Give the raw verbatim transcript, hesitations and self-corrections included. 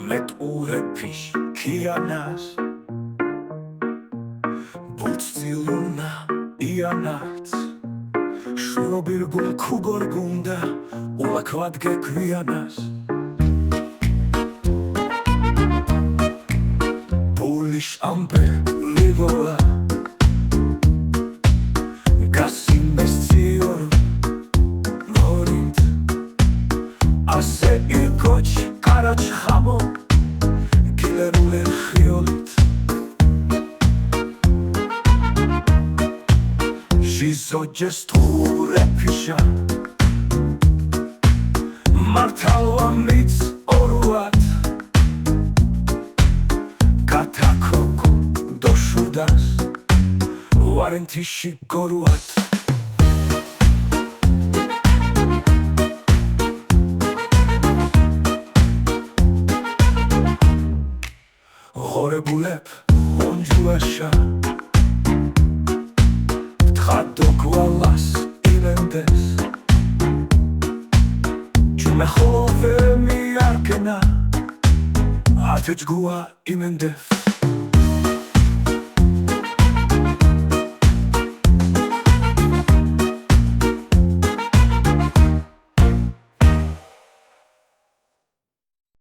მეტყურეფიშ ქიანას, ბუჩ ძილუნა იანაც, შურო ბირგულ ქუგორგუნდა, ულაქვად გექვიანას. ბულიშ ამპე ლივალა, გასიმეს ციორ მორით. ასე ირ კოჩ, ყარაჩ ხამო, გილერულე ხიოლით. ჟი ზოჯეს თურეფიშა, მართალ ვამიც ორუათ. გათაქოკ დოშუდას, ვარენთიში გორუათ. ღორებულეფ ონჯულაშა, თხა დოკვალას ილენდეს. ჯუმე ხოვე მიარგენა, ათე ჯგუა იმენდეფ.